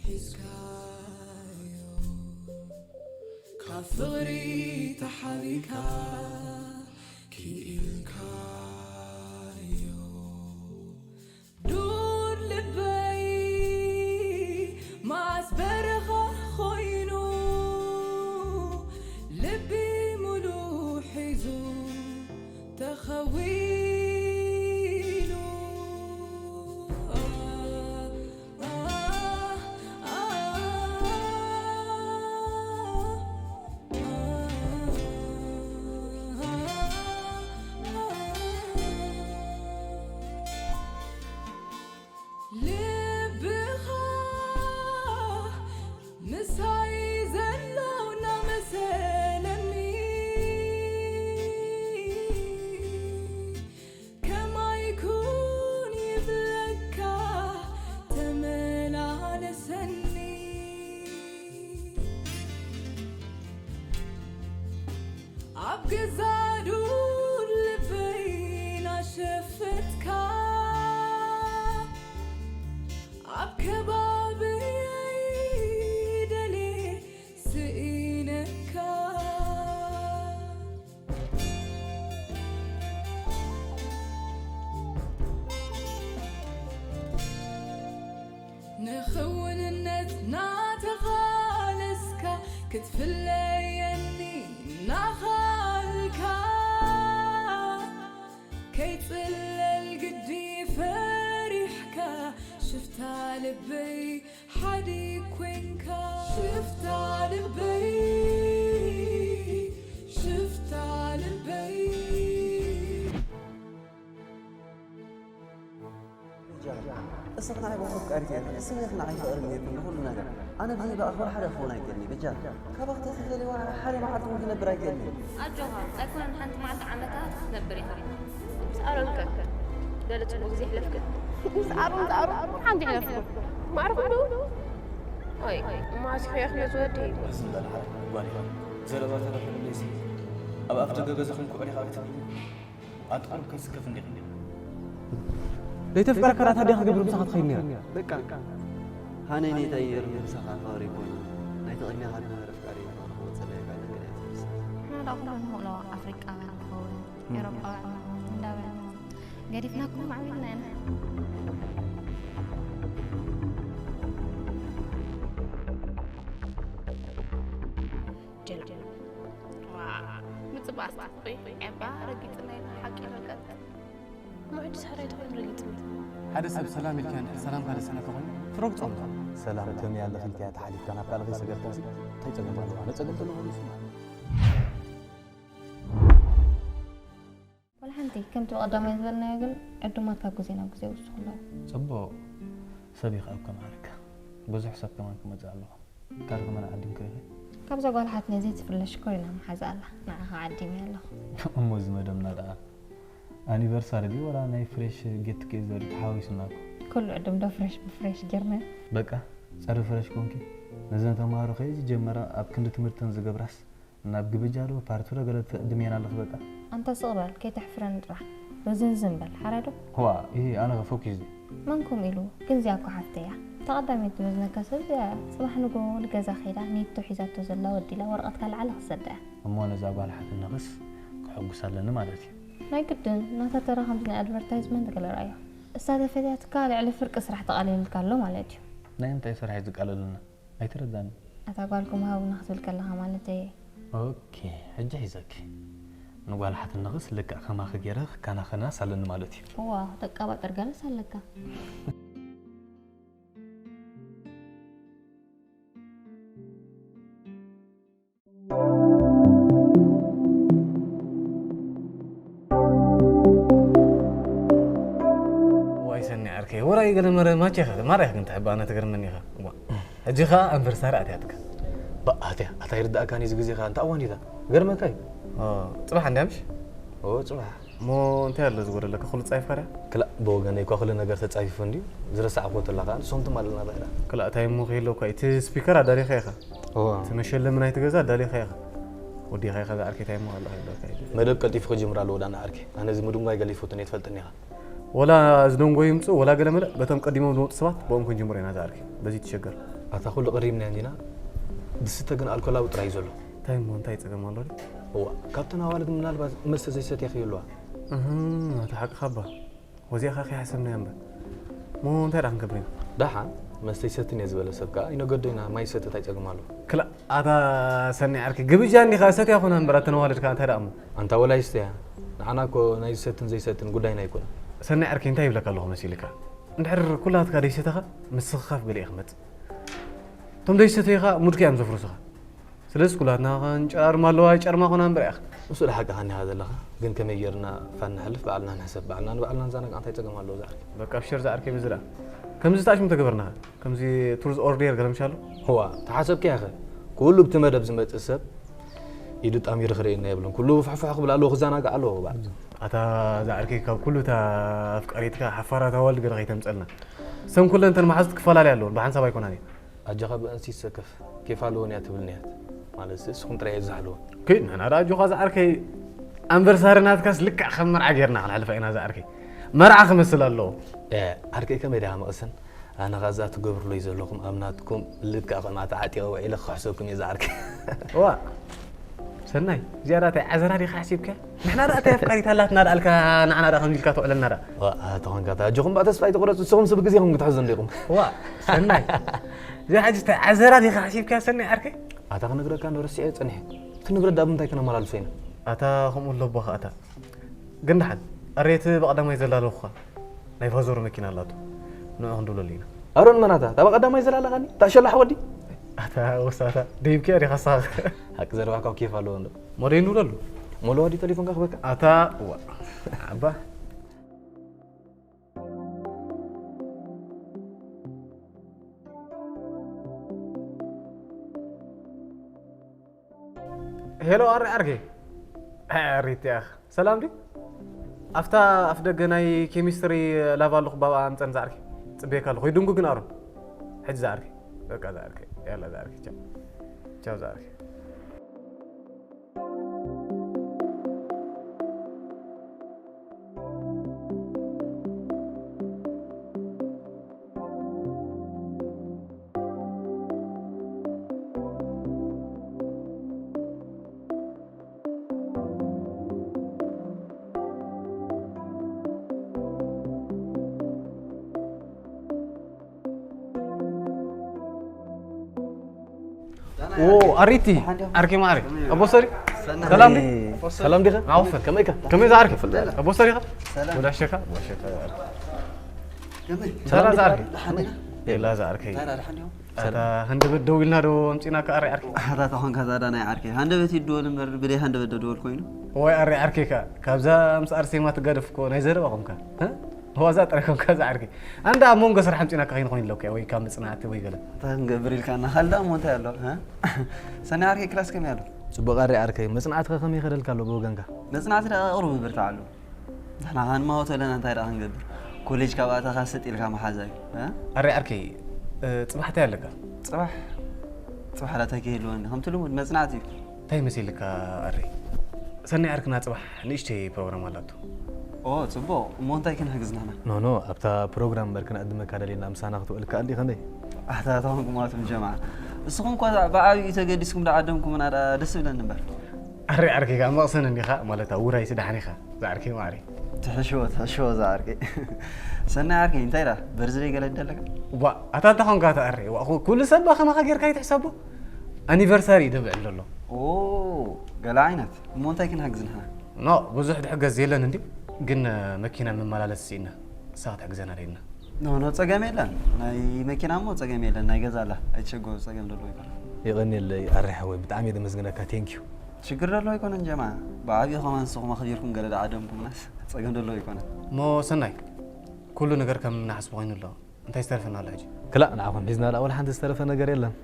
ሒዝካዮ ካብ ፍቕሪ ተሓቢካ ክኢልካዮ ዱር ልበይ መዓስ በረኻ ኮይኑ ልቢ ሙሉ ሒዙ ተኸዊሉ ልብኻ ምሳይ ዘሎ እናመሰለኒ ከማይ ኩን ይብለካ ተመላለሰኒ ኣብ ገዛዱ ልበይ ናሸፈትካ ኣብ ከባብየይ ደልየ ስኢነካ ንኽውንነት ናተቓለስካ ክትፍለየኒ ናኻልካ ከይጽለል ግዲ ፈሪሕካ ሽፍታ ልበይ ሓዲ ኮንካ ሽፍታ ልበይ ሽፍታ ልበይ እስኺ ንዓይ ብሓቂ ኣፍቃሪት ኢኺ፣ እስኺ ንዓይ ፍቕሪ ነይርኪ ንኹሉ ነገር። ኣነ ብዘይ ብኣኺ ወላ ሓደ ክኸውን ኣይክእልን እየ፣ በጃ። ካባኺ ተተፈልየ ወላ ሓደ መዓልቲ እውን ክነብር ኣይክእልን እየ። ኣጆኻ፣ ኣይኮነን ሓንቲ መዓልቲ ዓመታት ክትነብር ኢኻ። ምስ ኣሮን ከ ገለ ጽቡቕ ግዜ ኣሕለፍክን? ምስ ኣሮን ዝኣሮን ሓንቲ ኣሕለፍኩ። ማዕረ ኩሉ። ኦይ፣ እሞ ኣስሕዮ ክለ ዝወዲ እዩ። ዝም በል ሓረግ ጓል ኢኻ። ዘረባ ተረኺቡለይሲ ኣብ ኣፍ ደገ ገዛኹም ክውዕል ኢኻ ክትብልኒ? ኣንተ ቁሩብ ከስከፍ እንዲኻ። ለይተፍቀረካ ራታ ዲኻ ክገብር ምሳኻ ትኸይድ ነይራ። በቃ ሃነይ ነይታይ ነይሩ ምሳኻ ፍቕሪ ይኮን ናይቲ ቅድሚኻ ዝነበረ ፍቃሪ ይኮን ክወፅእ ለይካ ነገር እያ ትፈልስ። ንሕና ደኣ ኩሉ ንኽእሎ ኣፍሪቃውያን ንኸውን ኤውሮጳውያን ንኸውን ህንዳውያን ንኸውን ገዲፍናኩም ማዕቢልና ኢና። ጀላ ምጽባስ ጽቡቕ እዩ። ዕባ ረጊጽና ኢልና ሓቂ ረገጥ። እሞ ሕጂ ሳሕራይ ተኾይኑ ረጊጽኒ። ሓደ ሰብ ሰላም ኢልካ እንድሕር ሰላምካ ደስሓካ ኮይኑ ትረግጾ ኣለኻ። ሰላም ከመይ ኣለኺ ኢልካያ ተሓሊፍካ ናብ ካልእ ከይሰገርካሲ እንታይ ጸገም ኣለዎ? ኣነ ጸገም ዘለዎ ንሱ ማለት እዩ። ዋላ ሓንቲ፣ ከምቲ ብቐዳማይ ዝበልናዮ ግን ዕዱማት ካብ ግዜ ናብ ግዜ ይውስኹ ኣለዉ። ጽቡቕ ሰብ ኢኻ እኮ ማዕረካ። ብዙሕ ሰብ ከማን ክመጽእ ኣለኹ። ታሪኽ መን ዓዲም ክሪኺ? ካብዛ ጓል ሓትነይ ዘይትፍለ ሽኮሪና መሓዛ ኣላ። ንዓኻ ዓዲመያ ኣለኹ። እሞ እዚ መደብና ደኣ ኣኒቨርሳሪ ድዩ ወላ ናይ ፍሬሽ ጌት ቱጌዘር እዩ ተሓዋዊሱና እኮ። ኩሉ ዕዱም ዶ ፍሬሽ ብፍሬሽ ጌርና? በቃ ጸረ ፍሬሽ ኮንኪ። ነዘን ተማሃሮ ከይዝጀመራ ኣብ ክንዲ ትምህርተን ዝገብራስ ናብ ግብጃ ዶ ፓርቲ ዶ ገለ ትዕድምየን ኣለኺ በቃ። ኣንታ ስቕ በል ከይተሕፍረኒ ጥራሕ። ርዝንዝን በል ሓራ ዶ? ዋእ ኢሂ ኣነ ከ ፈኲስ ድየ? መን ከምኡ ኢሉ ግን እዚኣ እኮ ሓፍተይ እያ። እታ ቀዳመይቲ ትመዝነካ ሰብ እዚኣ እያ። ጽባሕ ንግሆ ንገዛ ከይዳ ኒቶ ሒዛቶ ዘላ ወዲላ ወረቐት ካልዓለ ክትሰዳ እያ። እሞ ነዛ ጓል ሓትነኽስ ከሐጉሳ ኣለኒ ማለት እዩ። ናይ ግድን ናታ ተራ ከምዚ ናይ ኣድቨርታይዝመንት ገለ ርኣዮ። እሳ ተፈትያትካ ልዕሊ ፍርቂ ስራሕ ተቓሊልልካ ኣሎ ማለት እዩ። ናይ እንታይ ስራሕ እዩ ዝቃለለልና? ኣይተረዳንን። ኣታ ጓልኩም ሃቡኒ ክትብል ከለኻ ማለተይ እየ። ኦኬ ሕጂ ሒዘኪ። ንጓል ሓትነኽስ ልክዕ ከማኺ ገይረ ክከናኸናስ ኣለኒ ማለት እዩ። እዋ ክተቃባጥር ገለስ ኣለካ። ዋይ ሰኒ ዓርከይ ወራይ ገለ መረ ማቸኸ ማርያክ ግን ትሕባ ኣነ ትገርመኒ ኢኻ። ሕጂ ኸኣ ኣንቨርሳሪ ኣትያትካ። ባእ ኣትያ ኣታ ይርዳእካኒ እዚ ግዜ ኸኣ እንተ ኣዋኒታ ገርመካ እዩ። ጽባሕ እንድያ ምሽ? ኦ ጽባሕ። እሞ እንታይ ኣሎ ዝጎደለካ ኩሉ ጻይፍካ ድያ? ክላእ ብወገነይ እኳ ኩሉ ነገር ተጻፊፉ እንድዩ ዝረሳዕክዎ ተላ ኸኣ ንሶም ትማልና ባዕላ። ክላእ እንታይ እሞ ከይህሎ እኳ እቲ ስፒከር ኣዳሊኻ ኢኻ። እቲ መሸለሚ ናይቲ ገዛ ኣዳሊኻ ኢኻ። ወዲኻ ኢኻ ዝዓርከይ እንታይ እሞ ኣሎ ከይብለካ እዩ። መደብ ቀልጢፉ ክጅምር ኣለዎ ዳና ዓርከይ። ኣነ እዚ ምድንጓይ ገለ ይፈቱን እየ ትፈልጥኒ ኢኻ። ወላ ዝደንጎዩ ይምጽኡ ወላ ገለ መለ በቶም ቀዲሞም ዝመጹ ሰባት ብኦም ክንጅምሮ ኢና ዝዓርከይ። በዚ ትሸገር። ኣታ ኩሉ ቀሪብና እንዲና፣ ዝስተ ግን ኣልኮላዊ ጥራይ እዩ ዘሎ። እንታይ እሞ እንታይ ጸገም ኣሎ ድዩ? እዋ፣ ካብተን ኣዋልድ ምናልባት መስተ ዘይሰትያ ክህልዋ። እህ፣ ኣታ ሓቅኻ እባ። ወዚኻ ከይሓሰብናዮ እምበር። እሞ እንታይ ደኣ ክንገብር ኢና? ደሓን፣ መስተ ይሰትን እየ ዝበለ ሰብ ከኣ ይነገዶ ኢና፣ ማይ ይሰቲ እንታይ ጸገም ኣሎ? ክላ ኣታ ሰኒ ዓርኪ ግብጃ እንዲኻ እሰትያ ኮና እምበር ኣተን ኣዋልድ ከኣ እንታይ ደኣ እሞ? ኣንታ ወላ ይስተያ፣ ንዓና እኮ ናይ ዝሰትን ዘይሰትን ጉዳይና ኣይኮነን። ሰኒ ዓርከይ እንታይ ይብለካ ኣለኹ መሲልካ? እንድሕር ኩላትካ ደይሰተኻ ምስኽኻፍ ገለ እየ ክመጽእ። እቶም ደይሰተዩ ኸኣ ሙድካ እዮም ዘፍርሱኻ። ስለዚ ኩላትና ክንጨራርማ ኣለዋ ጨርማ ኮና እምበር ያኽ። ንሱ ደሓቅኻ እኒኻ ዘለኻ፣ ግን ከመይ ጌርና ፋን ንሕልፍ ባዕልና ንሕሰብ፣ ባዕልና ንባዕልና ንዛናጋዕ እንታይ ጸገም ኣለዎ ዝዓርከይ? በቃ ኣብሽር ዝዓርከይ በዚ ደኣ። ከምዚ ተኣሽሙ ተገበርናኻ፣ ከምዚ ትሩዝ ኦር ዴር ገለ ምሽ ኣሎ? እዋ፣ ተሓሰብክያ ኸ? ኩሉ ብቲ መደብ ዝመጽእ ሰብ ኢዱ ጣሚሩ ክርእየና የብሉን። ኩሉ ፍሕፍሕ ክብል ኣለዎ፣ ክዘናጋዕ ኣለዎ ባዕሉ። ኣታ ዝዓርከይ ካብ ኩሉ እታ ኣፍቃሪትካ ሓፋራት ኣዋልድ ገለ ከይተምጸልና። ሰን ኩለን እተን መሓዙት ክፈላለያ ኣለወን፣ ብሓንሳብ ኣይኮናን እየን። ኣጆኻ ብእንሲ ሰከፍ ኬፍ ኣለወን እያ ትብል ንያት ማለት እስኹም ጥራይ እየ ዝዛሕልወን። ከይድ ንሕና ደኣ ኣጆኻ ዝዓርከይ ኣንቨርሳሪ ናትካስ ልክዕ ከም መርዓ ጌርና ክነሕልፋ ኢና ዝዓርከይ መርዓ ክመስል ኣለዎ። እ፣ ዓርከይ ከመይ ዲኻ መቕሰን ኣነ ኸኣ እዛ ትገብርሎ እዩ ዘለኹም ኣብ ናትኩም ልክዕ ከምኣ ተዓጢቐ ውዒለ ክሕሰኩም እየ ዝዓርከይ። ዋ ሰናይ እዚኣ ደኣ እንታይ ዓዘራ ዲኻ ሓሲብካ? ንሕና ደኣ እንታይ ኣፍቃሪት ኣላትና ደኣልካ ንዓና ደኣ ከምዚ ኢልካ ተውዕለና ደኣ። ዋ ተኾንካ ኣጆኹም በኣ ተስፋ ኣይትቑረጹ ንስኹም ስብ ግዜኹም ክትሕዙ እንዲኹም። ዋ ሰናይ እዚኣ ሕጂ እንታይ ዓዘራ ዲኻ ሓሲብካ ሰናይ ዓርከይ? ኣታ ክነግረካ እንዶ ረሲዐ ጸኒሐ። እቲ ንብረት ደኣ ብምንታይ ክነመላልሶ ኢና? ኣታ ከምኡ ኣሎ እባ ከኣታ። ግን ደሓን ኣሬት ብቐዳማይ ዘላለኹኻ ናይ ፋዞር መኪና ኣላቶ። ንዑ ክንድውለሉ ኢና። ኣሮን መናታ እታ ብቐዳማይ ዘላለኻኒ እታ ሸላሕ ወዲ። ኣታ ወሳታ ደይብኪያ ዲኻ ሳኽ። ሓቂ ዘረባካ ኬፍ ኣለዎ እንዶ። ሞደይ ንውለሉ። ሞሎ ወዲ ተሌፎን ከኽበካ። ኣታ ዋ ዓባ ሄሎ ኣሪ ዓርከይ። ኣሪ ትያኽ ሰላም ድዩ? ኣፍታ ኣፍ ደገ ናይ ኬሚስትሪ ላብ ኣለኹ ባብኣ ኣምፀን ዝዓርከይ። ፅበየካ ኣለኹ ይድንጉ ግን ኣሮን። ሕጂ ዝዓርከይ በቃ ዝዓርከይ ያላ ዝዓርከይ ቻው ቻው ዝዓርከይ። ኦ ኣሪቲ ዓርከይ ማዕረይ ኣቦ ሰሪ ሰላም ዲ ሰላም ዲኻ ኣውፈ ከመይ ኢኻ ከመይ ዝዓርከይ ኣቦ ሰሪኻ ወዳሸካ ወሸካ ሰላም ዝዓርከይ ሌላ ዝዓርከይ ኣታ ሃንደበት ደው ኢልና ዶ ኣምጺና ከ ኣሪ ዓርከይ ኣታ ተኾንካ ዛዳ ናይ ዓርከይ ሃንደበት ይድወል እምበር ብደይ ሃንደበት ደድወል ኮይኑ ወይ ኣሪ ዓርከይ ከ ካብዛ ምስ ኣርሴማ ትጋደፍ እኮ ናይ ዘረባ ኾንካ ዋዛ ጥራይ ኮንካ ዝዓርከይ ኣንዳ ኣብ መንጎ ስራሕ ኣምጺና ከ ከይንኾይን ኣለኩ ወይ ካብ መጽናዕቲ ወይ ገለ እንታይ ክንገብር ኢልካ እና ካልዳ እሞ እንታይ ኣሎ ሰናይ ዓርከይ ክላስ ከመይ ኣሎ ጽቡቕ ኣሪ ዓርከይ መጽናዕትኸ ከመይ ይኸደልካ ኣሎ ብወገንካ መጽናዕቲ ደኣ ኣቕሩብ ብርታዕ ኣሎ ንሕና ከንማወት ኣለና እንታይ ደኣ ክንገብር ኮሌጅ ካብ ኣተኻ ስጥ ኢልካ መሓዛ እዩ ኣረ ዓርከይ ፅባሕ እንታይ ኣለካ ፅባሕ ፅባሕ ላታ ከይህልወኒ ከምቲ ልሙድ መፅናዕቲ እዩ እንታይ መሲልካ ኣረ ሰናይ ዓርክና ፅባሕ ንእሽተይ ፕሮግራም ኣላቶ ኦ ፅቡቕ እሞ እንታይ ክንሕግዝ ንሕና ኖኖ ኣብታ ፕሮግራም እምበር ክነዕድመካ ደሊና ምሳና ክትውዕል ከኣል ዲ ከመይ ኣታ ተኾንኩም ኣቱም ጀማዓ እስኹም እኳ ብዓብዩ ተገዲስኩም ዳዓደምኩምና ደስ ብለኒ እምበር ኣረ ዓርከይ ከኣ መቕሰን እንዲኻ ማለት ውራይሲ ዳሕን ኢኻ ዝዓርከይ ማዕረይ ትሕሽዎ ትሕሽዎ ዝዓርከይ ሰናይ ዓርከይ እንታይ ዳ በርዝደይ ገለ ደለካ ዋ ኣታ እንታይ ኾንካ ትኣሪ ዋ ኩሉ ሰብ ከማኻ ጌርካ ይትሕሰቦ ኣኒቨርሳሪ እዩ ደብዕል ዘሎ ኦ ገለ ዓይነት እሞ እንታይ ክንሕግዝ ንሕና ኖ ብዙሕ ድሕገዝ የለን እንዲ ግን መኪና መመላለስ ስኢና እሳ ክትሕግዘና ደይና ኖ ኖ ጸገም የለን ናይ መኪና እሞ ጸገም የለን ናይ ገዛ ኣላ ኣይትሸጎ ጸገም ደሎ ይኮነ የቐንየለይ ኣረ ሓወይ ብጣዕሚ እየ ደመስግነካ ቴንኪዩ ሽግር ደሎ ኣይኮነን ጀማ ብዓብዩ ከማን ንስኹም ኣኽቢርኩም ገለ ደዓደምኩምናስ ጸገም ደሎ ኣይኮነን እሞ ሰናይ ኩሉ ነገር ከም ንሓስቦ ኮይኑ ኣሎ እንታይ ዝተረፈና ኣሎ ሕጂ ክላእ ንዓኹም ሒዝና ደኣ ወላ ሓንቲ ዝተረፈ ነገር የለን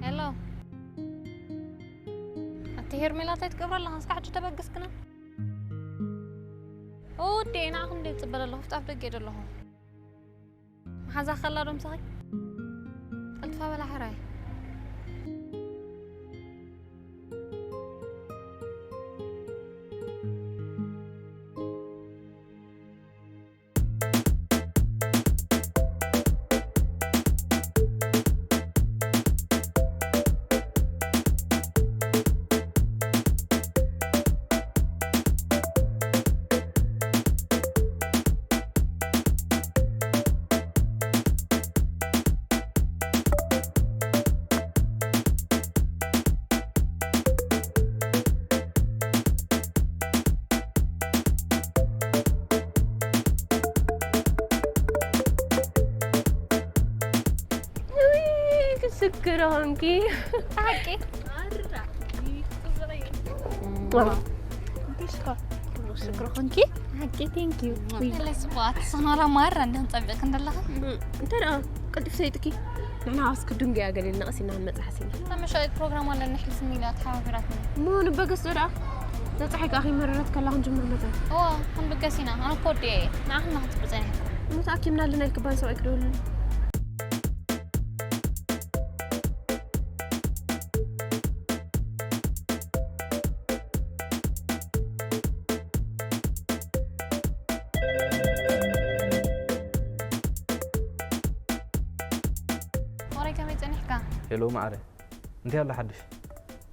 ሄሎ ኣቲ ሄርሜላ እንታይ ትገብሪ ኣለኻ እስካ ሕጂ ተበግስክና ኦዴ ንዓኹም እንደ ይፅበ ዘለኹ ፍጣፍ ደገ ደለኹ መሓዛ ከላ ዶ ምሳኺ ቀልጢ ፋ በላ ሕራይ። ውይ፣ ክስክር ኾንኪ። ሓቂ። ዋው። እንዴት ሽኮር። ሽኮር ኾንኪ። ሓቂ፣ thank you። ውይ። ለይ ጽቡቓት፣ ስኽና ላ ማራ እንደም ጸቢቕ እንደለኻ። እንታይ ደኣ፣ ቀልጢፍ ሰይጥኪ። ንሕና ኣስ ክዱንግያ ገሊልና ቀሲና ክንመጽእ ሓሲብና። ተመሻይት ፕሮግራም ኣለና፣ ሕልፍ ሚላ ተሓባቢራትና። እሞ ንበገስ ዶ ደኣ? ነጻ ሓቂ ኣኺ መረረት ከላ ክንጅምር መጸ። እዋ፣ ክንብገስ ኢና። ኣነ እኮ ወዲኤ እየ። ንዓኽና ክንጽቢ ጸኒሕና። እሞ ተኣኪብና ኣለና ኢልኪ ባን ሰብኣይ ክደውልልኒ። ወረይ ከመይ ጸኒሕካ? ሄሎ ማዕረ፣ እንታይ ኣሎ ሓድሽ?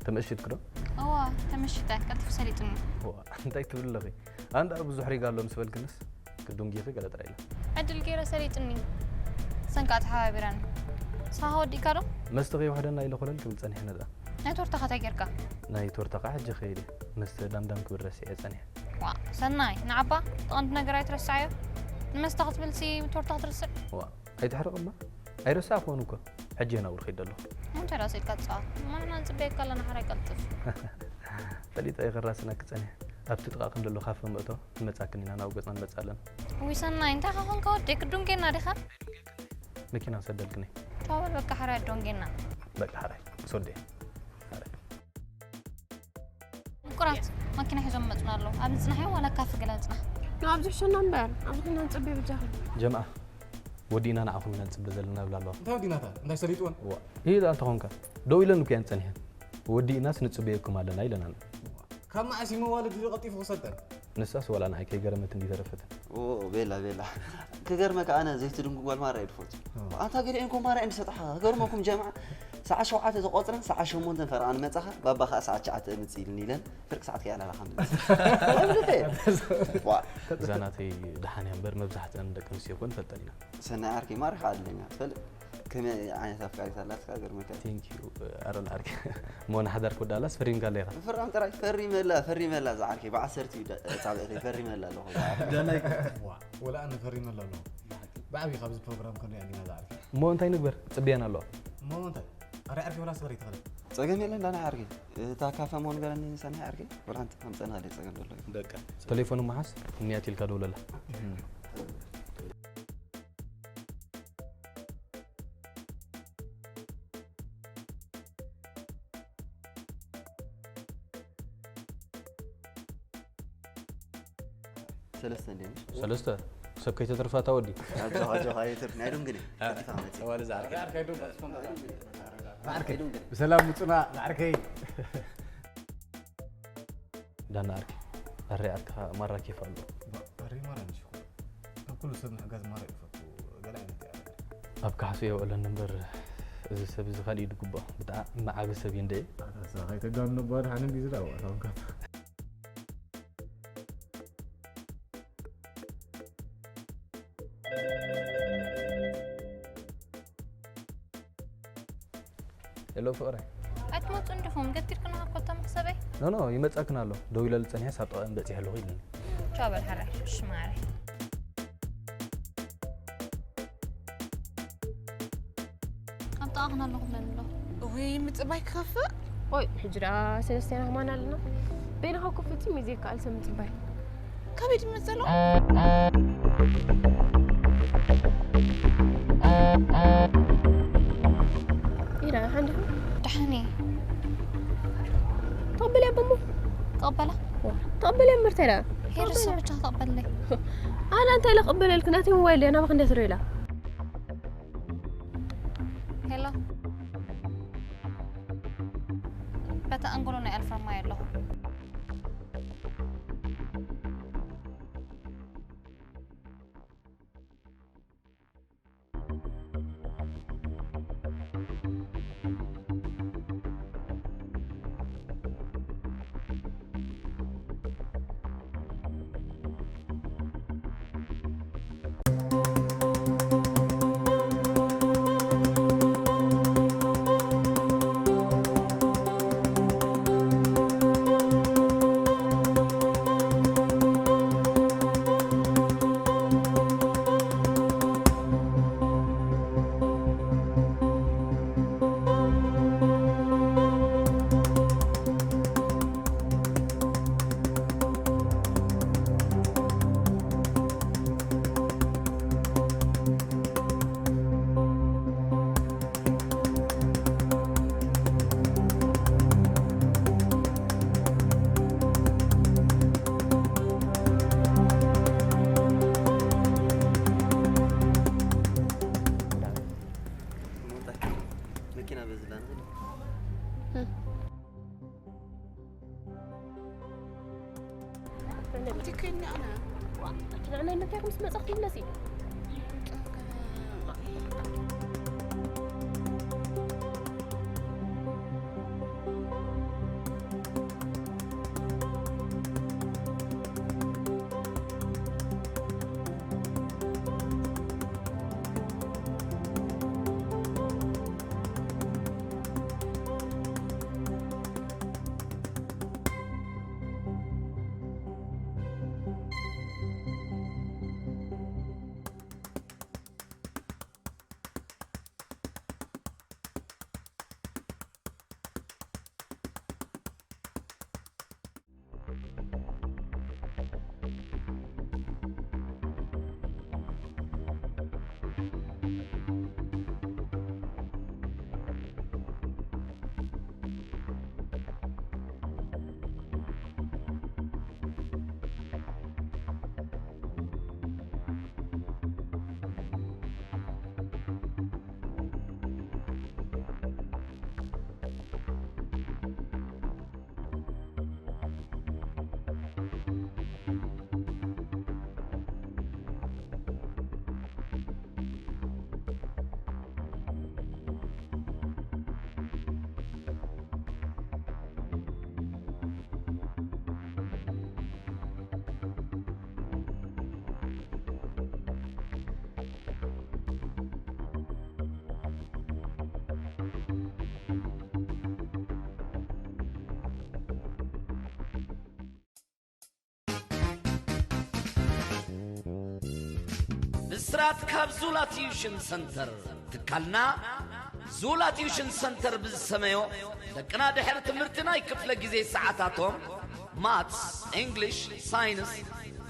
ተመእሽትኪ ዶ? እዋ፣ ተመሽተ፣ ቀልጢፉ ሰሊጡኒ። እዋ፣ እንታይ ትብል ኣለኺ? ኣንዳ ብዙሕ ሪጋ ኣሎ ምስ በልክንስ፣ ክዱንጊኺ ገለ ጥራይ ኢለ። ዕድል ገይረ ሰሊጡኒ። ሰንካ ተሓባቢራኒ። ንስኻ ወዲእካ ዶ? መስተ ከይውሕደና ኢለ ኮለል ክብል ጸኒሐ ነዛ። ናይ ቶርታኻ እንታይ ጌርካ? ናይ ቶርታኻ ሕጂ ከይደ። መስተ ዳምዳም ክብል ረሲዐ ጸኒሐ። ዋ፣ ሰናይ፣ ንዓባ፣ እቲ ቀንዲ ነገር ኣይትረስዓዮ። ንመስተ ክትብልሲ ቶርታ ክትርስዕ? ዋ፣ ኣይትሕርቕ እባ። ኣይረሳዕኩዎን እኮ። ሕጂ እየ ናብኡ ክኸይድ ዘለኹ። እንታይ ደኣ ስኢልካ ትጻወት? እሞ ንሕና ንጽበየካ ኣለና፣ ሕራይ ቀልጥፍ። ፈሊጠ እየ ክራስነኪ ጸኒሐ። ኣብቲ ጥቓ ከም ዘሎ ካፈ ምእቶ፣ ንመጻክን ኢና፣ ናብኡ ገጽና ንመጽእ ኣለና። ውይ ሰናይ፣ እንታይ ኸ ኾንካ ወደይ? ክዱንጌና ዲኻ? መኪና ሰደልክኒ። ቻው በል በቃ፣ ሕራይ ኣዶንጌና። በቃ፣ ሕራይ። ምስ ወደየ። ሕራይ። ምቁራት፣ ማኪና ሒዞም መጹና ኣለዉ። ኣብ ንጽናሕ እዮም ዋላ ካፊ ገለ ንጽናሕ? ንኣብዚ ሕሸና እምበር፣ ኣብዚ ኮይና ንጽበ ብጃኺ። ጀምዓ፣ ወዲእና ንዓኹም ኢና ንጽበ ዘለና እብላ ኣለዋ። እንታይ ወዲእናታ? እንታይ ሰሊጥወን? ዋ፣ ኢላ እንተኾንካ፣ ደው ኢለን እኮ እየን ጸኒሐን። ወዲእናስ ንጽበየኩም ኣለና ኢለና ኣሎ። ካብ መዓስ እዩ መዋልድ ኢሉ ቀልጢፉ ክሰልጠን? ንሳስ ዋላ ንዓይ ከይገረመት እንዲ ተረፈትን። ኦ፣ ቤላ፣ ቤላ። ክገርመካ ኣነ ዘይትድንጉ ጓል ማራ እየ ድፈቱ። ኦ። ኣንታ ገሊኤን ኮ ማራ እየን ዝሰጥሓ። ክገርመኩም ጀምዓ፣ ሰዓት ሸውዓተ ተቆጽረን ሰዓት ሸሞንተ ፈረቓ ንመጻኻ፣ ባባ ኸኣ ሰዓት ትሽዓተ እምጽእ ኢልኒ ኢለን፣ ፍርቂ ሰዓት ከይኣላላኻ ንመጽእ። ዋ። እዛ ናተይ ደሓን እያ እምበር፣ መብዛሕትአን ደቂ ኣንስትዮ ኮን ፈልጠን ኢና። ሰናይ ዓርከይ፣ ማሪኻ ኣለኛ፣ ትፈልጥ? ከመይ ዓይነት ኣፍቃሪት ኣላትካ፣ ገርመካ። Thank you፣ ኣረ ንዓርከይ። እሞ ንሓዳር ክውዳእላስ ፈሪምካ ኣለኻ? ምፍራም ጥራይ፣ ፈሪመላ፣ ፈሪመላ፣ እዛ ዓርከይ፣ ብዓሰርተ እዩ ደ-፣ ጻብዕተይ፣ ፈሪመላ ኣለኹ፣ እዛ ዓርከይ። ደላይ። ዋ፣ ወላ ኣነ ፈሪመላ ኣለኹ። ብዓብዪ ካብዚ ፕሮግራም ክንሪኣ እንዲና፣ እዛ ዓርከይ። እሞ እንታይ ንግበር? ጽብያና ኣለዋ። እሞ እንታይ? ኣረ ዓርከይ፣ ወላ ስበሪ ተኸለ። ጸገም የለን፣ ዳና ዓርከይ። እታ ካፈ እሞ ንገረኒ፣ ሰናይ ዓርከይ። ወላ ሓንቲ ኣምጸና፣ ኣደ ጸገም ዘሎ እዩ። በቃ። ቴሌፎን መሓዝ፣ እንያት ኢልካ ደውለላ። ሰለስተ እንድዮም። ሰለስተ? ሰብ ከይተትርፋ እታ ወዲ። ኣጆኻ፣ ኣጆኻ፣ ኣይትርፍ። ናይ ዶንግነ። አ፣ ቀልጢፋ መጺእ። እዋል እዛ ዓርከይ። ናይ ዶንግነ። ብሰላም ምጹና፣ ዓርከይ። ዳና ዓርከይ። ኣረ ዓርክኻ ማራ ኬፍ ኣሎ። ኣረ ማራ ንሽኮ። ካብ ኩሉ ሰብ ምሕጋዝ ማራ ይፈቱ። ገለ ዓይነት እያ። ኣብ ካሕሱ የውዕለኒ እምበር፣ እዚ ሰብ እዚ ካልእ እዩ ዝግብኦ። ብጣዕሚ ዓቢ ሰብ እዩ እንደ። ኣታ ንስኻ ከይተጋኑ እባ፣ ደሓን እንድዩ ዝዳወዕ፣ ኣታ እንካ። ሄሎ ፍቕረይ። ኣይትመጹን ዲኹም? ገቲርክና እኮ እታ መኽሰበይ። ኖ፣ ኖ፣ ይመጻክን ኣሎ። ደው ኢለሉ ጸኒሐ፣ ሳብ ጥቓ በጺሐ ኣለኹ ኢሉኒ። ቻው በል ሓራይ። እሺ ማረይ። ኣብ ጥቓኽን ኣለኹ ብለኒ ኣሎ። እውይ፣ ምጽባይ ክኸፍእ። ኦይ፣ ሕጂ ደኣ ሰለስቴና ከማን ኣለና። በይንኻ እኮ ፍጹም እዩ ዘይከኣል ሰብ ምጽባይ። ካበይ ድመጽእ ኣሎ? ኢዳ፣ ሓንዲኹም? ደሓን እየ። ተቐበልያ በሞ? ተቐበላ? ዋ፣ ተቐበልያ እምበር እንታይ ደኣ? ሄሪ፣ እሱ ብቻ ተቐበለይ። ኣነ እንታይ ኢለ ክቕበለልኪ? ናተይ ሞባይል ድያ ናባኺ እንድያ ትሪኦ ኢላ። ሄሎ፣ በታ ኣንጎሎ ናይ ኣልፋ ማይ ኣለኹ። መኪና በዝላ ንኽእል። ትክክል ኣነ። ዋ፣ ትልዕና እንታይ ምስ መጻኹ ትብለሲ? ብስራት ካብ ዙላ ቲዩሽን ሰንተር። ትካልና ዙላ ቲዩሽን ሰንተር ብዝሰመዮ፣ ደቅና ድሕሪ ትምህርቲ ናይ ክፍለ ግዜ ሰዓታቶም ማትስ፣ እንግሊሽ፣ ሳይንስ፣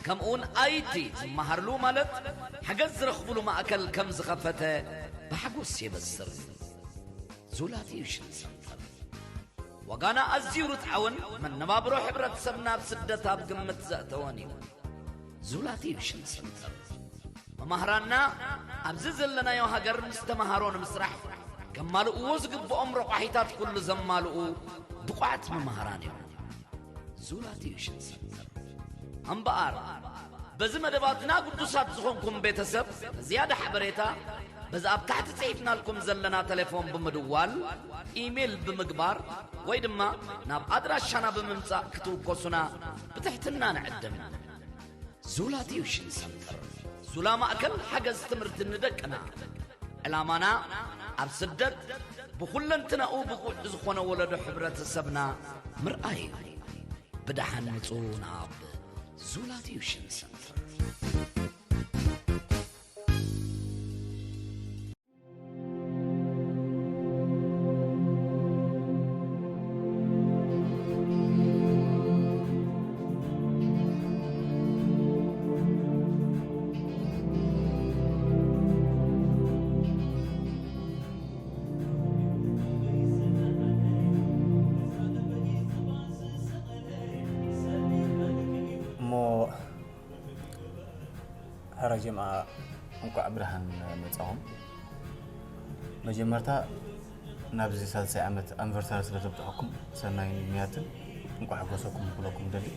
ከምኡውን ኣይቲ ዝመሃርሉ፣ ማለት ሓገዝ ዝረኽብሉ ማእከል ከም ዝኸፈተ ብሓጎስ የበስር። ዙላ ቲዩሽን ሰንተር። ዋጋና ኣዝዩ ርትዓውን መነባብሮ ሕብረተሰብና ኣብ ስደት ኣብ ግምት ዘእተወን እዩ። ዙላ ቲዩሽን ሰንተር። መማህራንና ኣብዚ ዘለናዮ ሃገር ምስ ተመሃሮ ንምስራሕ ከማልእዎ ዝግብኦም ረቋሒታት ኩሉ ዘማልኡ ብቑዓት መማህራን እዮም። ዙላ ቲዩሽን ሰንተር። እምበኣር፣ በዚ መደባትና ግዱሳት ዝኾንኩም ቤተሰብ ንዝያዳ ሓበሬታ በዚ ኣብ ታሕቲ ጽሒፍናልኩም ዘለና ቴሌፎን ብምድዋል፣ ኢሜይል ብምግባር ወይ ድማ ናብ ኣድራሻና ብምምጻእ ክትውከሱና ብትሕትና ንዕድም። ዙላ ቲዩሽን ሰንተር። ዙላ ማእከል ሓገዝ ትምህርቲ ንደቅና። ዕላማና ኣብ ስደት ብኹለንትናኡ ብቑዕ ዝኾነ ወለዶ ሕብረተሰብና ምርኣይ እዩ። ብደሓን ምጹ ናብ ዙላ ቲዩሽን ሰንተር። እሞ ሕረ ጀምዓ እንቋዕ ብርሃን መጻኹም። መጀመርታ ናብዚ ሳልሳይ ዓመት ኣኒቨርሳሪ ስለ ዘብጽሐኩም ሰናይ ምንያትን እንቋዕ ሓጎሰኩም ክብለኩም ደሊ።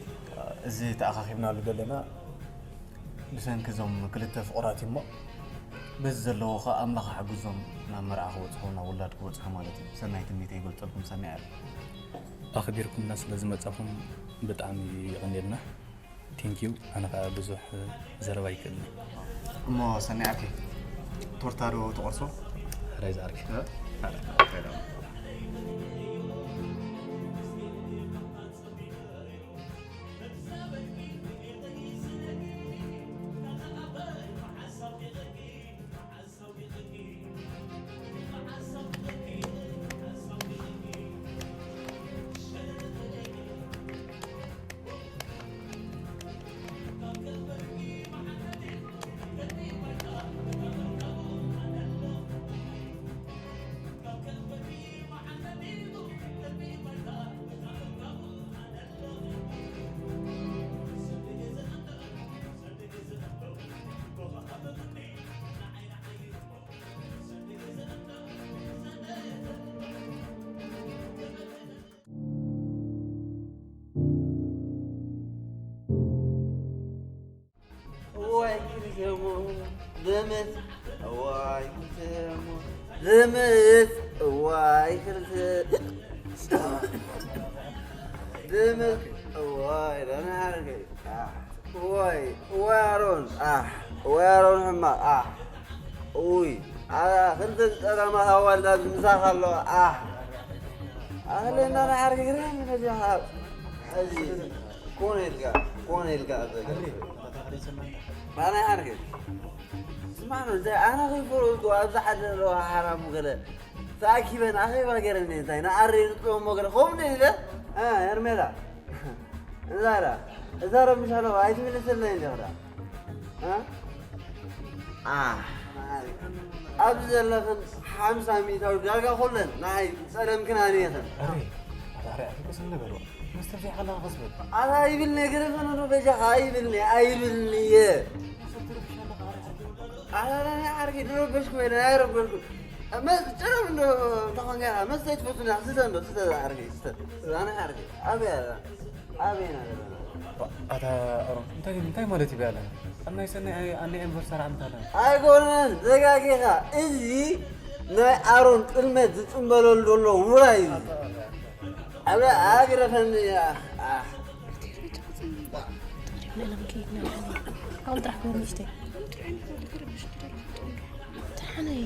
እዚ ተኣኻኺብናሉ ዘለና ብሰንኪ እዞም ክልተ ፍቑራት እዩ እሞ፣ በዚ ዘለዎ ኸኣ ኣምላኽ ሓግዞም ናብ መርዓ ክበጽሑ፣ ናብ ውላድ ክበጽሑ ማለት እዩ። ሰናይ ትምኒተይ ይገልጸልኩም፣ ሰናይ ኣር። ኣኽቢርኩምና ስለ ዝመጻኹም ብጣዕሚ የቐንየልና። ቴንኪዩ። ኣነ ኸኣ ብዙሕ ዘረባ ኣይክእልን። እሞ ሰናይ ዓርከይ፣ ቶርታ ዶ ትቖርሶ? ሕራይ ዝዓርከይ። እ? እዋይ ክልተ እሞ ደመት፣ እዋይ ክልተ እሞ ደመት፣ እዋይ ክልተ ደመት፣ እዋይ ደህና ሓረገ። እዋይ፣ እዋይ ኣሮን፣ ኣሕ፣ እዋይ ኣሮን ሕማቕ፣ ኣሕ፣ እውይ፣ ኣ፣ ክልተ ዝጠለማ ኣዋልድ ኣብዚ ምሳኻ ኣለዋ፣ ኣሕ። ኣህለና ንዓርኪ ግርም ነዚኻ፣ እዚ ኮነ ኢልካ፣ ኮነ ኢልካ ኣዘገ። ባናይ ዓርኪ። ስማዕ ነው፣ እንታይ ኣነ ከይፈለጥኩ ኣብዚ ሓደ ዘለዋ ሓራሙ ገለ ተኣኪበን ኣኼባ ገይረን እንታይ ንኣሪ ንጥሎሞ ገለ ከምኡ ኢለ፣ እ፣ ሄርሜላ። እዛ ዳ፣ እዛ ረብሻ ኣለዋ፣ ኣይትምልስለይ እንዲኻ ዳ። እ? ኣ፣ ኣብዚ ዘለኽን ሓምሳ ሚእታዊ ዳርጋ ኩለን ንዓይ ጸለምክናኒ ኢኽን። ኣረ፣ ኣረ፣ ኣረ፣ ኣይኮስን ነበሩ። መስተ ዘይሓላ ኸስበል። ኣታ ኣይብልኒ፣ ገለ ዝኾነ ዶ በጃኻ ኣይብልኒ፣ ኣይብልኒ እየ። ኣረ፣ ኣረ፣ ዓርኪ፣ ድረበሽኩ ወይ ኣይረበሽኩ። መስ-፣ ጨረም እንዶ ተኾንካ ኢኻ፣ መስተ ኣይትፈቱን ኢኻ፣ ስተ እንዶ፣ ስተ ዓርኪ፣ ስተ። ኣነ ዓርኪ፣ ኣበይ ኣላ? ኣበይ ኢና ዘለና? ኣታ ኣሮን፣ እንታይ፣ እንታይ ማለት እዩ ኣለና? ኣብ ናይ ሰናይ ኣይ-፣ ኣናይ ኣኒቨርሳሪ ዓመት ኣለና። ኣይኮነን፣ ዘጋጊኻ። እዚ ናይ ኣሮን ጥልመት ዝጽንበለሉ ዘሎ ውራይ እዩ። ኣበ ኣግረፈኒ፣ ኣህ፣ ኣህ። ተቐሪብና ኢና ከይድና። ካብኡ ጥራሕ ክበል ንእሽተይ። ተሓነይ፣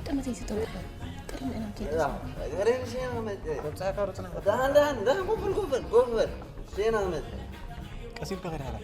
ጠመተይ ዝተወድሐ። ቀሪብና ኢና ከይድና። ያ፣ ቀሪብ ሸና መጠ። ወብጻካ ሩጽና። ደሓን፣ ደሓን፣ ደሓን፣ ኮፍ በል፣ ኮፍ በል፣ ኮፍ በል። ሸና መጠ። ቀስ ኢልካ ከይድ ሓራ።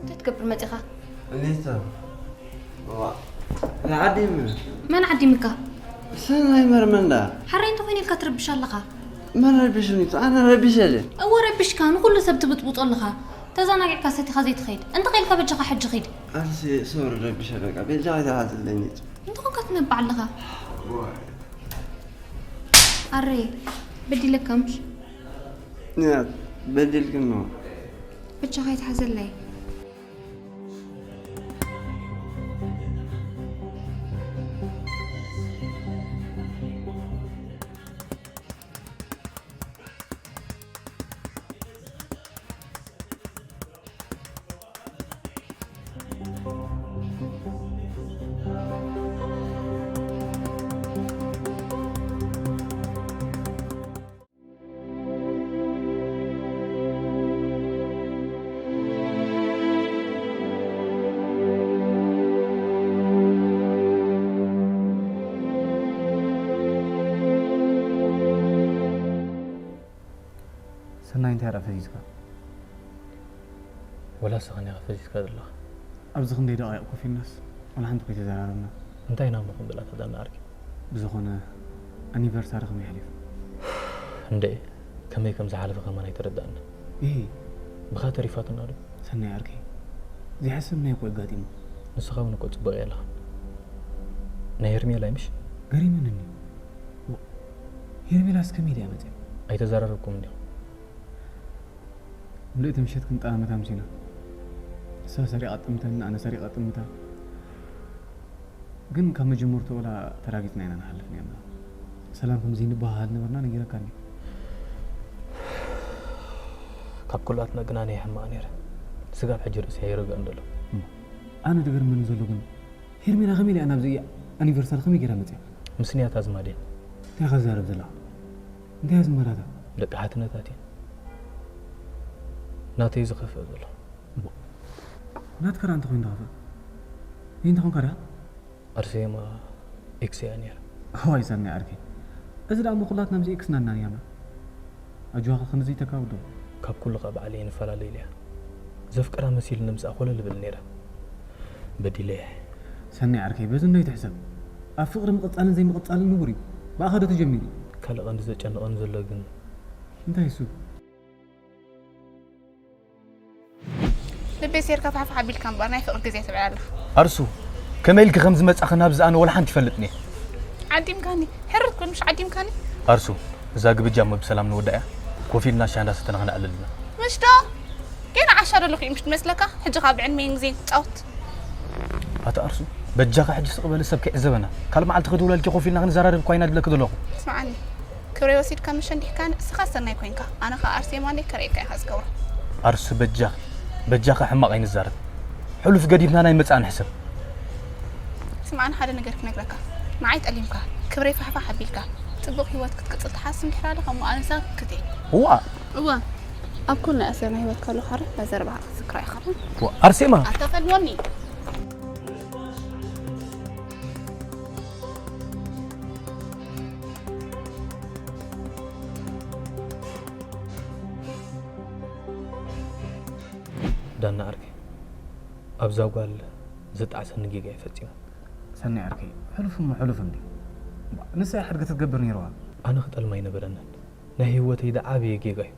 እንታይ ትገብር መጺኻ? ሊቶ፣ ዋ፣ ንዓዲም። መን ዓዲምካ? ሰናይ መርመንዳ። ሓራይ እንተኾይነ ኢልካ ትረብሽ ኣለኻ። መን ረቢሽኒ? ኣነ ረቢሸ ድየ? እወ ረቢሽካ፣ ንኹሉ ሰብ ትብጥብጦ ኣለኻ። ተዘናጊዕካ ሰቲኻ ዘይትኸይድ። እንተ ኸይልካ በጃኻ ሕጂ ኺድ። ኣንሲ ሶሪ ረቢሸ በቃ፣ በጃኻ ኣይትሓዝለኒ። እንተ ኾንካ ትነብዕ ኣለኻ። ዋ። ኣረ፣ በዲለካ ምሽ? ያ፣ በዲልክኖ። በጃኻ ኣይትሓዘለይ። ሰናይ እንታይ ደኣ ፈዚዝካ? ወላ ንስኻ ዲኻ ፈዚዝካ ዘለኻ? ኣብዚ ክንደይ ደቓይቕ ኮፍ ኢልናስ ዋላ ሓንቲ ከይተዘራረብና። እንታይ ኢና እሞ ክንብል ኣታ ዳና ዓርከይ? ብዝኾነ ኣኒቨርሳሪ ከመይ ሓሊፉ? እንዴ ከመይ ከም ዝሓለፈ ከማን ኣይተረዳእና። እሂ ብኻ ተሪፋትና ዶ? ሰናይ ዓርከይ ዘይሓሰብናዮ እኮ ኣጋጢሙ። ንስኻ እውን እኮ ፅቡቕ እያ ኣለኻ። ናይ ሄርሜላ እዩ ምሽ? ገሪሙኒ እኒ። ሄርሜላስ ከመይ ድያ መፅያ? ኣይተዘራረብኩም እንዲኹም? ምልእቲ ምሸት ክንጠማመት ኣምሲና። እሳ ሰሪቓ ጥምተኒ፣ ኣነ ሰሪቐ ጥምታ። ግን ካብ መጀመርትኡ ወላ ተራጊጽና ኢና ንሓልፍ ነርና። ሰላም ከም ዘይንበሃሃል ነበርና ነጊረካ እንድየ። ካብ ኩላትና ግን ኣነ እየ ሕማቕ ነይረ። ስጋብ ሕጂ ርእሰይ ኣይረግኦን ዘሎ። እሞ ኣነ ዝገርመኒ ዘሎ ግን ሄርሜላ ከመይ ኢላ ናብዚ ኣኒቨርሳሪ ከመይ ገይራ መጽያ? ምስንያት ኣዝማድ እያ። እንታይ ኢኻ ትዛረብ ዘለኻ? እንታይ እያ ዝመራታ? ደቂ ሓትነታት እየን። ናተይ ዝኸፍእ ዘሎ። እሞ ናትካ ደኣ እንተኾይኑ ዝኸፍእ? ነይ እንተኾንካ ደኣ? ኣርሴማ ኤክስ እያ ነይራ። እዋይ ሰናይ ዓርከይ፣ እዚ ደኣ እሞ ኩላትና ምስ ኤክስና ኢና ነይርና። ኣጆኻ ከምዚ ተካብዶ። ካብ ኩሉ ኸኣ ባዕለይ ንፈላለ ኢለያ። ዘፍቅራ መሲሉኒ ምስኣ ኮለል እብል ነይረ። በዲለያ። ሰናይ ዓርከይ በዚ እንዶ ኣይትሕሰብ። ኣብ ፍቕሪ ምቕጻልን ዘይምቕጻልን ንቡር እዩ። ብኣኻ ዶ ተጀሚሩ እዩ? ካልእ ቀንዲ ዘጨንቐኒ ዘሎ ግን እንታይ እሱ? ልበይ ሴርካ ፋሕፋሕ ኣቢልካ እምበር ናይ ፍቕሪ ግዜ ትብዕል ኣለኻ። ኣርሱ፣ ከመይ ኢልኪ ከም ዝመጻኺ ናብዚ ኣነ ወላ ሓንቲ ይፈልጥኒ እየ። ዓዲምካኒ፣ ሕርር ኩን ምሽ ዓዲምካኒ። ኣርሱ፣ እዛ ግብጃ እሞ ብሰላም ንወዳእያ። ኮፍ ኢልና ሻሂ እንዳሰተና ክነዕልል ኢና። ምሽ ዶ? ገና ዓሻ ደለኹ እዩ ምሽ ትመስለካ? ሕጂ ካብ ዕድመይን ግዜን ክጻወት። ኣታ ኣርሱ፣ በጃኻ ሕጂ ስቕ በሊ ሰብ ክዕዘበና። ካልእ መዓልቲ ክድውለልኪ ኮፍ ኢልና ክንዘራረብ እኳ ኢና ድብለኪ ዘለኹ። ስምዓኒ፣ ክብረይ ወሲድካ ምሽ እንዲሕካ ንስኻ ሰናይ ኮይንካ፣ ኣነ ኸኣ ኣርሴማ እንድየ ከርእየካ ኢኻ ዝገብሮ። ኣርሱ በጃኺ በጃኺ ሕማቕ ኣይንዛረብ። ሕሉፍ ገዲፍና ናይ መጻኢ ንሕሰብ። ስምዓኒ ሓደ ነገር ክነግረካ። ንዓይ ጠሊምካ፣ ክብረይ ፋሕፋሕ ኣቢልካ፣ ጽቡቕ ህይወት ክትቅጽል ትሓስብ እንድሕር ኣለኻ እሞ ኣነ ንሳኺ ክክቴ። እዋ። እዋ። ኣብ ኩሉ ናይ ኣርሴማ ህይወት ከለኹ ሓረ ናይ ዘረባኻ ክትዝክራ ኢኻ። እዋ ኣርሴማ። ኣታ ፈልወኒ። ዳና ዓርከይ ኣብዛ ጓል ዝጣዕሰኒ ጌጋ እዩ ፈጺሙ። ሰኒ ዓርከይ ሕሉፍ እሞ ሕሉፍ እንዲ ንሳ እያ ሕድገ ትገብር ነይርዋ። ኣነ ክጠልማ ኣይነበረንን ናይ ህይወተይ ዝዓበየ ጌጋ እዩ።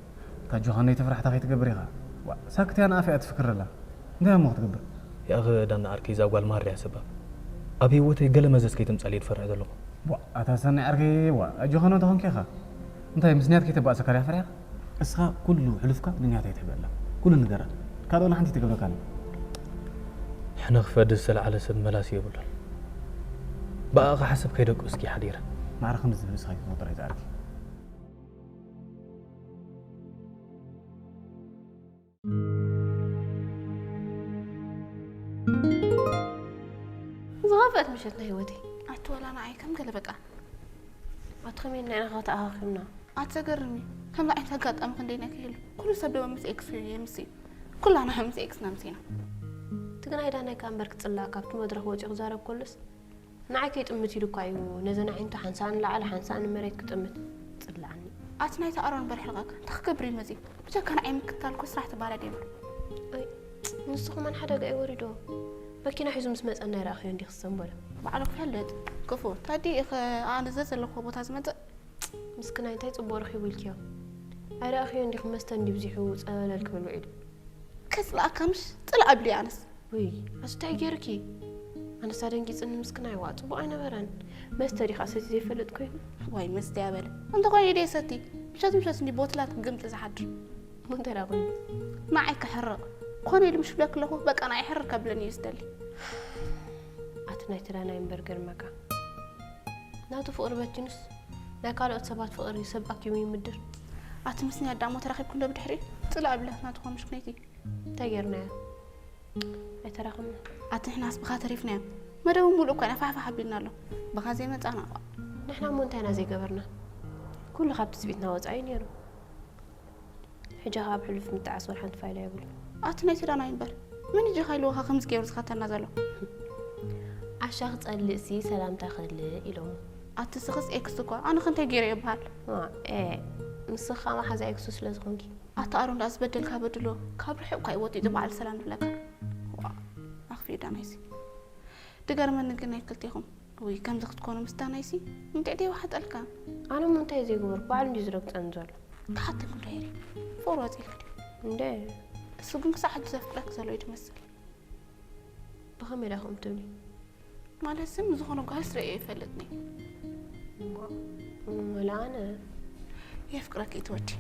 ካጆኻ ነይቲ ፍራሕታ ከይትገብር ኢኻ። ዋእ ሳክት እያ ንኣፍ እያ ትፍክር ዘላ። እንታይ እሞ ክትገብር? ያእኸ ዳና ዓርከይ እዛ ጓል ማር እያ ሰባብ ኣብ ህይወተይ ገለ መዘዝ ከይተምጻለይ ዝፈርሕ ዘለኹ። ዋእ ኣታ ሰኒ ዓርከይ ዋእ ኣጆኻ ኖ ተኾንኪ ኢኻ። እንታይ ምስ ንያት ከይተባእሰካ ድያ ፈሪሓ? እስኻ ኩሉ ሕሉፍካ ንንያት ኣይትሕበላ። ኩሉ ንገራ። ካልእ ወላ ሓንቲ ኣይትገብረካን እያ። ሕነ ክፈዲ ዝተላዕለ ሰብ መላሲ የብሉን። ብኣኻ ሓሰብ ከይደቁ እስኪ ሓዲረ። ማዕረ ከምዚ ዝብል እስኻ ኣይትፈጥሮ እዩ ዝኣርኪ። ዝኸፍአት ምሸት ናይ ህይወተይ። ኣቲ ወላ ንዓይ ከም ገለ በቃ። ኣቲ ከመይ ኢልና ኢና ተኣኻኺብና? ኣቲ ዘገርም እዩ። ከምዚ ዓይነት ኣጋጣሚ ክንደይ ናይ ክህሉ። ኩሉ ሰብ ደሞ ምስ ኤክሱ የምሲ። ኩላና ምስ ኤክስና ምሲና። እቲ ግናይ ዳናይ ከኣ እምበር ክጽላእ ካብቲ መድረኽ ወጺኡ ክዛረብ ከሎስ ንዓይ ከይጥምት ኢሉ እኳ እዩ ነዘን ኣዒንቱ ሓንሳእ ንላዕሊ ሓንሳእ ንመሬት ክጥምት። ጽላኣኒ። ኣቲ ናይቲ ኣሮን በርሕልቐክ እንታይ ክገብር እዩ መጺኡ? ብጀካ ንዓይ ምክታል እኮ ስራሕ ተባራድ የብሉ። ኣይ ንሱ ከማን ሓደጋ እዩ ወሪዶ። መኪና ሒዙ ምስ መጸና ኣይረኣኽዮ እንዲኺ ዝሰንበሎ። ባዕሉ ክፈልጥ። ክፉእ። ታዲ ኢኸ ኣነ ዘ ዘለኽዎ ቦታ ዝመጽእ? ምስክናይ እንታይ ጽቡቕ ረኺቡ ኢልክዮ? ኣይረኣኽዮ እንዲኺ መስተ እንዲ ብዚሑ ጸለል ክብል ውዒሉ። ከጽልኣካ ምሽ ጽላእ ኣብሊ ኣነስ። ውይ ኣቲ እንታይ ጌርኪ? ኣነስ ኣደንጊጽኒ ምስክናይ ዋእ ጽቡቕ ኣይነበረን። መስተ ዲኻ ሰትዩ ዘይፈልጥ ኮይኑ? ዋይ መስተ እያ በለ። እንተኾይኑ ኢደ ይሰቲ። ምሸት ምሸት እንዲ ቦትላት ክግምጢ ዝሓድር። እሞ እንታይ ደኣ ኮይኑ? ንዓይ ክሕርቕ ኮነ ኢሉ ምሽ ብለኪ ኣለኹ በቃ ንዓይ ሕርር ከብለኒ እዩ ዝደሊ። ኣቲ ናይ ትዳናይ እምበር ገርመካ ናቱ ፍቕሪ በቲኑስ ናይ ካልኦት ሰባት ፍቕሪ ሰብ ኣኪቡ ይምድር። ኣቲ ምስ ንያት ደኣ እሞ ተራኺብኩም ዶ ብድሕሪኡ? ጽላእ ብለ ናቱ ኮምሽ ኩነይቲ። እንታይ ጌርናዮ? ኣይተራኸብና። ኣቲ ንሕናስ ብኻ ተሪፍናዮ። መደቡ ሙሉእ እኳ ኢና ፋሕፋሕ ኣቢልና ኣሎ። ብኻ ዘይመጻና እኳ። ንሕና እሞ እንታይ ኢና ዘይገበርና? ኩሉ ካብ ትጽቢትና ወጻኢ እዩ ነይሩ። ሕጂ ኸኣ ኣብ ሕሉፍ ምጥዓስ ወላ ሓንቲ ፋይዳ የብሉን። ኣቲ ናይ ትዳናይ እምበር መን እዩ ጀኻ ኢልዎ ኸ ከምዚ ገይሩ ዝኸተልና ዘሎ? ዓሻ ክጸልእሲ ሰላምታ ከልእ ኢሎሞ። ኣቲ ስኽስ ኤክስ እኳ ኣነ ኸ እንታይ ገይረ እየ በሃል? ዋእ ኤእ ንስኻ መሓዛይ ክሱ ስለ ዝኾንኪ። ኣታ ኣሮን ደኣ ዝበደልካ በድሎ ካብ ርሑቕ እኳ እዩ ወጢጡ በዓል ሰላም ዝብለካ። ዋ ኣኽፊኡ ዳናይሲ። ድገርመኒ ግን ናይ ክልቴኹም። ውይ ከምዚ ክትኮኑ ምስ ዳናይሲ እንቅዕ ደይ ወሓጠልካ። ኣነ እሞ እንታይ ዘይገበርኩ ባዕሉ እንድዩ ዝረግጸኒ ዘሎ። ተሓተልኩ ዳይሪ። ፍቕሪ ወጺልክ ድዩ? እንደ እሱ ግን ክሳዕ ሕጂ ዘፍቅረክ ዘሎ እዩ ትመስል። ብኸመይ ኢኻ ከምኡ ትብሊ? ማለት ዝም ዝኾነ ጓልስ ርእየ ይፈልጥኒ። እሞ፣ እሞ ለኣነ የፍቅረኪ ትወዲ።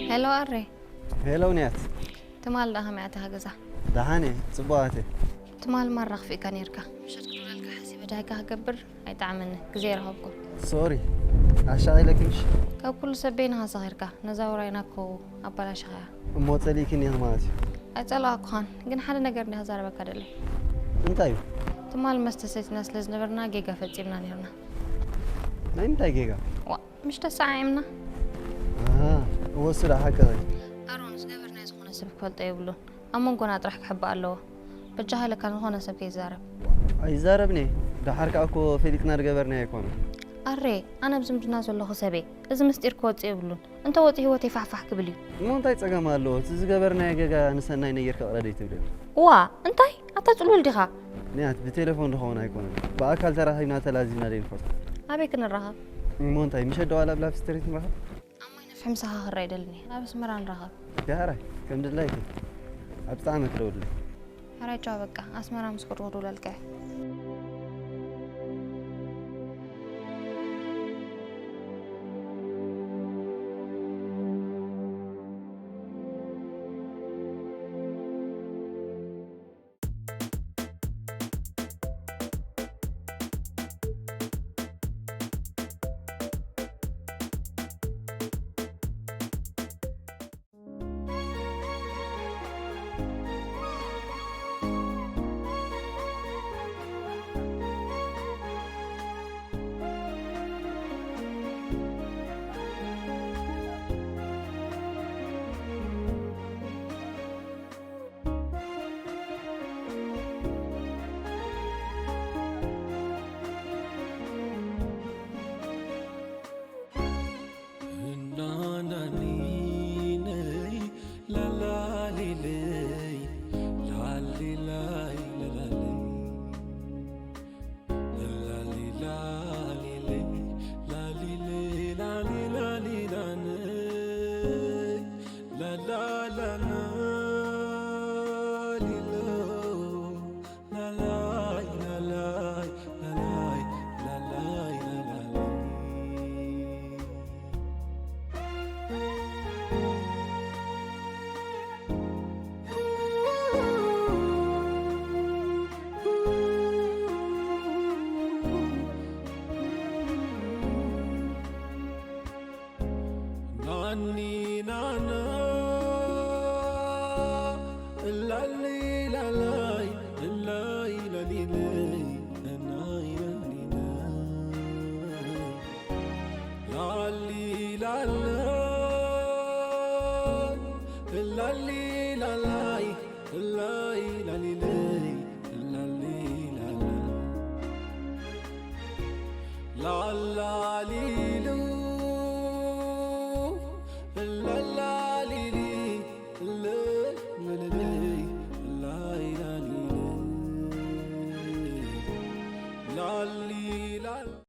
ሄሎ ኣሬ። ሄሎ ንያት። ትማል ደኣ ከመይ ኣቲኻ ገዛ? ደሓን እየ፣ ጽቡቕ ኣትየ። ትማል ማራ ክፍእካ ነይርካ። ምሸት ክድውለልካ ሓሲበ ዳይካ ክገብር ኣይጠዓመኒ፣ ግዜ ኣይረኸብኩን። ሶሪ፣ ኣሻቒለኪ ምሽ? ካብ ኩሉ ሰብ በይንኻ ሰኺርካ፣ ነዛ ውራይና እኮ ኣባላሽኻያ። እሞ ጸሊእክኒ ኢኺ ማለት እዩ? ኣይጸላእኩኻን፣ ግን ሓደ ነገር እንዲኻ ዛረበካ ደለይ። እንታይ እዩ? ትማል መስተ ሰቲና ስለ ዝነበርና ጌጋ ፈጺምና ነይርና። ናይ ምንታይ ጌጋ? ዋ፣ ምሽ ተሰዓዒምና። ኣሃ፣ እወ እሱ ደኣ ሓቅኺ። ኣሮን፣ ዝገበርናዮ ዝኾነ ሰብ ክፈልጦ የብሉን። ኣብ መንጎና ጥራሕ ክሕባእ ኣለዎ። በጃኻ ኢለካ ንዝኾነ ሰብ ከይዛረብ። ኣይዛረብን እየ። ደሓር ከኣ እኮ ፈሊጥና ዝገበርናዮ ኣይኮነን። ኣሬ፣ ኣነ ኣብ ዝምድና ዘለኹ ሰብ እየ። እዚ ምስጢር ክወጽእ የብሉን። እንተ ወጺኡ ህይወተይ ፋሕፋሕ ክብል እዩ። እሞ እንታይ ጸገም ኣለዎ? እቲ ዝገበርናዮ ጌጋ ንሰናይ ነጊርኪ ቅረ ደይትብልዮ? እዋ፣ እንታይ? ኣታ ጽሉል ዲኻ? ንያት፣ ብቴሌፎን ዝኸውን ኣይኮነን። ብኣካል ተራኺብና ተላዚብና ደይንፈልጥ። ኣበይ ክንራኸብ? እሞ እንታይ፣ ምሸት ደዋላ ኣብ ላቭ ስትሪት ንራኸብ? ኣብ ማይ ነፍሒ ምሳኻ ክረኣ ይደልን እየ። ኣብ ኣስመራ ንራኸብ። ዳሕራይ፣ ከም ድላይኪ። ኣብ ጻዕመ ክደውልለይ። ሕራይ ቻው በቃ፣ ኣስመራ ምስ ከድኩ ክድውለልካ እየ።